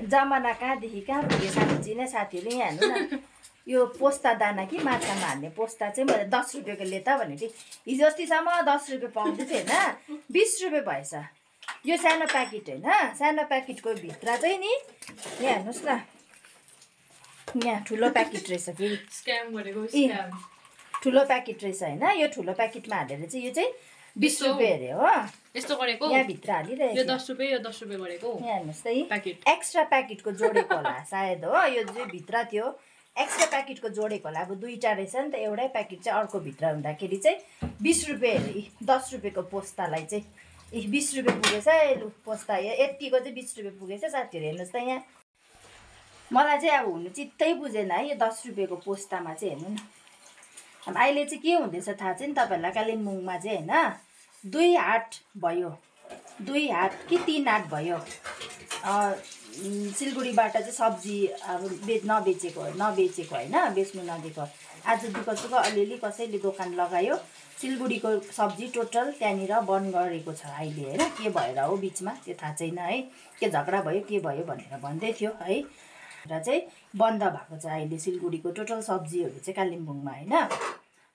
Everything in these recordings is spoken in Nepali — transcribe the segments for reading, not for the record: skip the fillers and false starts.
जमाना कहाँदेखि कहाँ पुग्यो साथी नै साथीहरूले यहाँ हेर्नु न यो पोस्ता दाना कि माछामा हाल्ने पोस्ता चाहिँ मैले 10 रुपियाँको ले त भनेको थिएँ हिजो अस्तिसम्म 10 रुपियाँ पाउँदै थिएँ होइन 20 रुपियाँ भएछ यो सानो प्याकेट होइन सानो प्याकेटको भित्र चाहिँ नि यहाँ हेर्नुहोस् न यहाँ ठुलो प्याकेट रहेछ फेरि स्क्याम गरेको स्क्याम ठुलो प्याकेट रहेछ होइन यो ठुलो प्याकेटमा हालेर चाहिँ यो चाहिँ 20 रुपियाँ अरे हो यस्तो गरेको यहाँ भित्र हालिरहेको यो 10 रुपियाँ यो 10 रुपियाँ गरेको यहाँ हेर्नुहोस् त प्याकेट एक्स्ट्रा प्याकेटको जोडेको होला सायद हो यो चाहिँ भित्र थियो एक्स्ट्रा प्याकेटको जोडेको होला अब दुईवटा रहेछ नि त एउटै प्याकेट चाहिँ अर्को भित्र हुँदाखेरि चाहिँ 20 रुपियाँ अरे 10 रुपियाँको पोस्तालाई चाहिँ 20 रुपियाँ पुगेछ लु पोस्ता यतिको चाहिँ 20 रुपियाँ पुगेछ साथीहरू हेर्नुहोस् त यहाँ मलाई चाहिँ अब हुनु चित्तै बुझेन है यो 10 रुपियाँको पोस्तामा चाहिँ हेर्नु न अब अहिले चाहिँ के हुँदैछ थाहा चाहिँ नि तपाईँहरूलाई कालिम्पोङमा चाहिँ होइन 2 हाट भयो 2 हाट कि 3 हाट भयो सिलगढीबाट चाहिँ सब्जी अब नबेचेको होइन बेच्नु नदिएको आज दुःख अलिअलि कसैले दोकान लगायो सिलगढीको सब्जी टोटल त्यहाँनिर बन्द गरेको छ अहिले होइन के भएर हो बिचमा त्यो थाहा छैन है के झगडा भयो के भयो भनेर भन्दै थियो है र चाहिँ बन्द भएको छ अहिले सिलगढीको टोटल सब्जीहरू चाहिँ कालिम्पोङमा होइन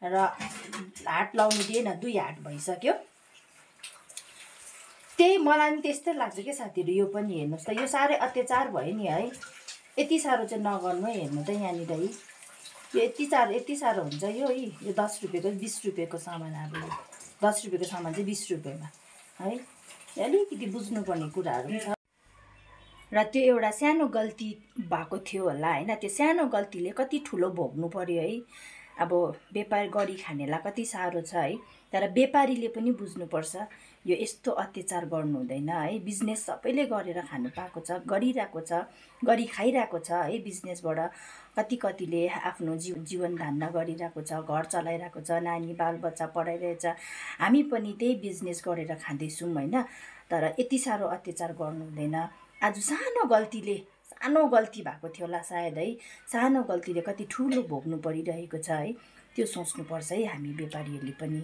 र हाट लाउनु दिएन 2 हाट भइसक्यो त्यही मलाई पनि त्यस्तै लाग्छ क्या साथीहरू यो पनि हेर्नुहोस् त यो साह्रै अत्याचार भयो नि है यति साह्रो चाहिँ नगर्नु है हेर्नु त यहाँनिर है यो यति साह्रो हुन्छ यो है यो 10 रुपियाँको 20 रुपियाँको सामान अब 10 रुपियाँको सामान चाहिँ 20 रुपियाँमा है अलिकति बुझ्नुपर्ने कुराहरू छ र त्यो एउटा सानो गल्ती भएको थियो होला होइन त्यो सानो गल्तीले कति ठुलो भोग्नु पर्यो है अब व्यापार गरी खानेलाई कति साह्रो छ है तर व्यापारीले पनि बुझ्नुपर्छ यो यस्तो अत्याचार गर्नु हुँदैन है बिजनेस सबैले गरेर खानु पाएको छ गरिरहेको छ गरी खाइरहेको छ है बिजनेसबाट कतिले आफ्नो जीवन धान्न गरिरहेको छ घर चलाइरहेको छ नानी बालबच्चा पढाइरहेछ हामी पनि त्यही बिजनेस गरेर खाँदैछौँ होइन तर यति साह्रो अत्याचार गर्नु हुँदैन आज सानो गल्ती भएको थियो होला सायद है सानो गल्तीले कति ठुलो भोग्नु परिरहेको छ है त्यो सोच्नुपर्छ है हामी व्यापारीहरूले पनि